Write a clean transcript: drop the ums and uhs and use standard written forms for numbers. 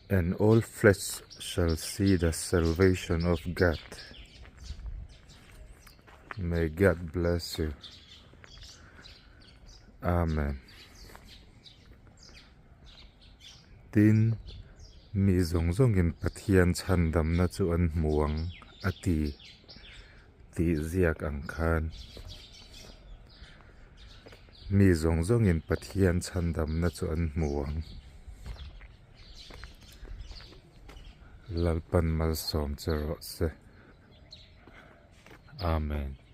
And all flesh shall see the salvation of God. May God bless you. Amen. Tin, mi zawng zawngin Pathian chhandamna chu an hmu ang a ti tih ziak ang khan. Mi zawng zawngin Pathian chhandamna chu an hmu ang. Lalpan malsawm che rawh se. Amen.